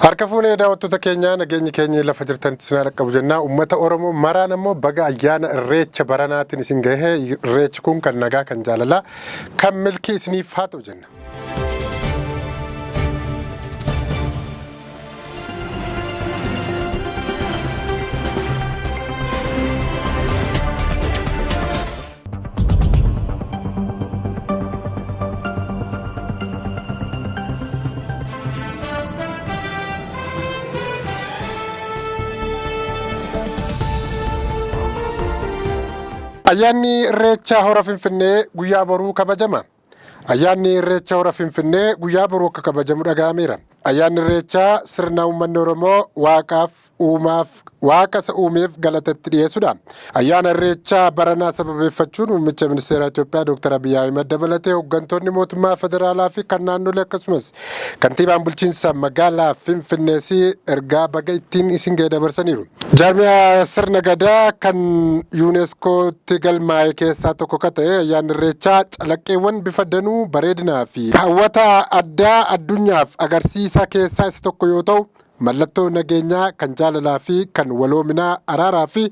Harka fuunee daawwattoota keenyaa, nageenyi keenya lafa jirtanitti isin haa dhaqqabu jennaa. Uummata Oromoo maraan ammoo baga ayyaana Irreecha baranaatiin isin gahe. Irreechi kun kan nagaa, kan jaalalaa, kan milkii isiniif haa ta'u jenna. Ayyaanni Irreecha Hora Finfinnee guyyaa boruu kabajama. Ayyaanni Irreecha Hora Finfinnee guyyaa boruu akka kabajamu dhaga'ameera. Ayyaanni Irreechaa sirna uummanni Oromoo Waaqaaf uumaaf Waaqa isa uumeef galata itti dhiyeessudha. Ayyaana Irreechaa baranaa sababeeffachuun Muummicha Ministeeraa Itoophiyaa Dr. Abiy Ahimad dabalatee hooggantoonni mootummaa federaalaa fi kan naannolee akkasumas kantiibaan bulchiinsa magaalaa Finfinnees ergaa baga ittiin isin ga'e dabarsaniiru. Jaarmiyaa sirna gadaa kan UNESCOtti galmaa'e keessaa tokko ka ta'e ayyaanni Irreechaa calaqqeewwan bifa danuu bareedinaa fi hawwata addaa addunyaaf agarsiisa keessaa isa tokko yoo ta'u, mallattoo nageenyaa, kan jaalalaa fi kan waloominaa, araaraa fi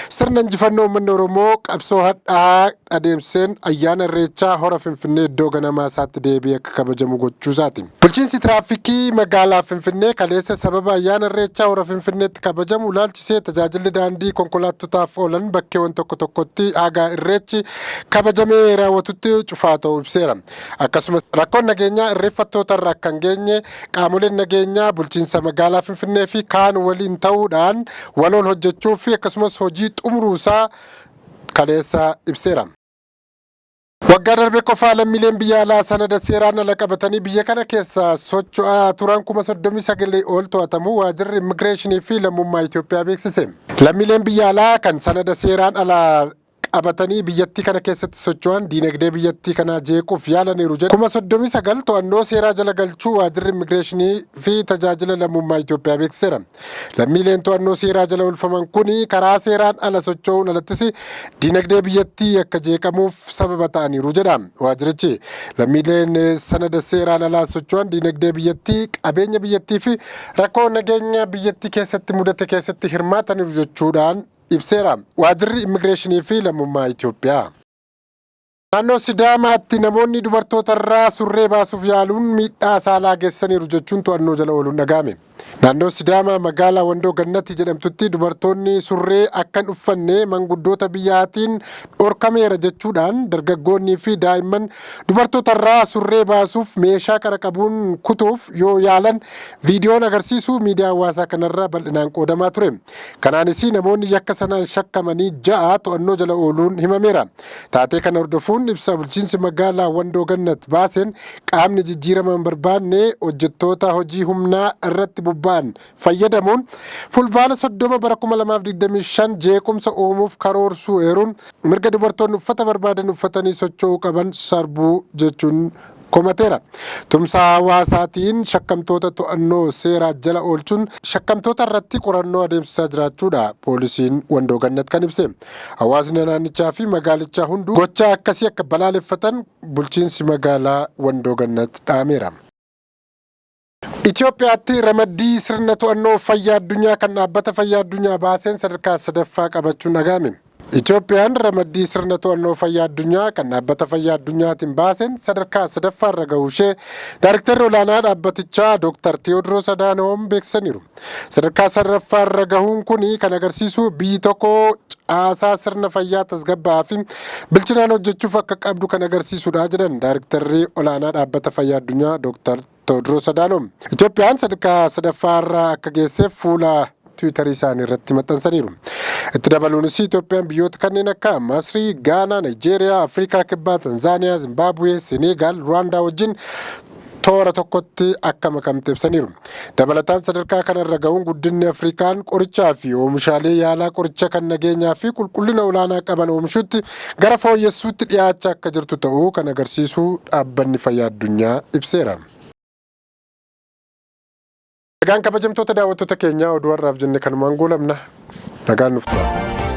sirna injifannoo uummanni Oromoo qabsoo hadhaa'aa adeemsiseen ayyaana Irreechaa hora Finfinnee iddoo ganamaa isaatti deebi'ee akka kabajamu gochuusaati. Bulchiinsi Tiraafikii magaalaa Finfinnee kaleessa sababa ayyaana Irreechaa hora Finfinneetti kabajamu ilaalchisee tajaajilli daandii konkolaattotaaf oolan bakkeewwan tokko tokkotti haga Irreechi kabajamee raawwatutti cufaa ta'uu ibseera. Akkasumas rakkoon nageenyaa irreeffattootarra akka hin geenye qaamoleen nageenyaa bulchiinsa magaalaa Finfinnee fi kaan waliin ta'uudhaan waloon hojjechuu fi akkasumas hojii xumuruusaa kaleessa ibseera. Waggaa darbe qofaa lammiileen biyya alaa sanada seeraan ala qabatanii biyya kana keessa socho'aa turan 39,000 ol to'atamuu waajirri immigireeshinii fi lammummaa Itoophiyaa beeksise. Lammiileen biyya alaa kan sanada seeraan ala qabatanii biyyattii kana keessatti socho'an diinagdee biyyattii kanaa jeequuf yaalaniiru jedhu 39,000 to'annoo seeraa jala galchuu waajirri immigireeshinii fi tajaajila lammummaa Itoophiyaa beeksiseera. Lammiileen to'annoo seeraa jala oolfaman kun karaa seeraan ala socho'uun alattis diinagdee biyyattii akka jeeqamuuf sababa ta'aniiru jedha waajirichi. Lammiileen sanada seeraan alaa socho'an diinagdee biyyattii, qabeenya biyyattii fi rakkoo nageenya biyyattii keessatti mudate keessatti hirmaataniiru jechuudhaan ibseera waajirri immigireeshinii fi lammummaa Itoophiyaa. Naannoo Sidaamaatti namoonni dubartoota irraa surree baasuuf yaaluun miidhaa saalaa geessaniiru jechuun to'annoo jala ooluun dhaga'ame. Naannoo Sidaamaa magaalaa Wandoo Gannati jedhamtutti dubartoonni surree akka hin uffanne manguddoota biyyaatiin dhorkameera jechuudhaan dargaggoonnii fi daa'imman dubartoota irraa surree baasuuf meeshaa qara qabuun kutuuf yoo yaalan viidiyoon agarsiisu miidiyaa hawaasaa kanarra bal'inaan qoodamaa ture. Kanaanis namoonni yakka sanaan shakkamanii 6 to'annoo jala ooluun himameera. Taatee kana hordofuun ibsa bulchiinsi magaalaa Wandoo Gannat baaseen qaamni jijjiirama hin barbaanne hojjettoota hojii humnaa irratti bobba'an fayyadamuun Fulbaana 30 bara 2025 jeequmsa uumuuf karoorsuu eeruun mirga dubartoonni uffata barbaadan uffatanii socho'uu qaban sarbuu jechuun komateera. Tumsa hawaasaatiin shakkamtoota to'annoo seeraa jala oolchuun shakkamtoota irratti qorannoo adeemsisaa jiraachuudha poolisiin Wandoo Gannat kan ibse. Hawaasni naannichaa fi magaalichaa hunduu gochaa akkasii akka balaaleffatan bulchiinsi magaalaa Wandoo Gannat dhaameera. Itoophiyaatti ramaddii sirna to'annoo fayyaa addunyaa kan dhaabbata fayyaa addunyaa baaseen sadarkaa sadaffaa qabachuun dhaga'ame. Itoophiyaan ramaddii sirna to'annoo fayyaa addunyaa kan dhaabbata fayyaa addunyaatiin baaseen sadarkaa sadaffaa irra gahuu ishee Daariktarri olaanaa dhaabbatichaa Dooktar Teewodiroos Adaanoom beeksisaniiru. Sadarkaa sadaffaa irra gahuun kun kan agarsiisu biyyi tokko caasaa sirna fayyaa tasgabbaa'aa fi bilchinaan hojjechuuf akka qabdu kan agarsiisudha jedhan Daariktarri olaanaa dhaabbata fayyaa addunyaa Dooktar Tewoodiroos Adaanoom. Itoophiyaan sadarkaa sadaffaa irra akka geesseef fuula Tiwiitarii isaanii irratti maxxansaniiru. Itti dabaluunis Itoophiyaan biyyoota kanneen akka Masrii, Gaanaa, Naayijeeriyaa, Afrikaa Kibbaa, Tanzaaniyaa, Zimbaabuwee, Seneegaal, Ruwaandaa wajjin toora tokkotti akka makamte ibsaniiru. Dabalataan sadarkaa kanarra gahuun guddinni Afrikaan qorichaa fi oomishaalee yaalaa qoricha kan nageenyaa fi qulqullina olaanaa qaban oomishuutti gara fooyyessuutti dhiyaachaa akka jirtu ta'uu kan agarsiisu dhaabbanni fayyaa addunyaa ibseera. Egaan kabajamtoota daawwattoota keenyaa oduu har'aaf jenne kanumaan goolabna. Nagaan nuuf tura.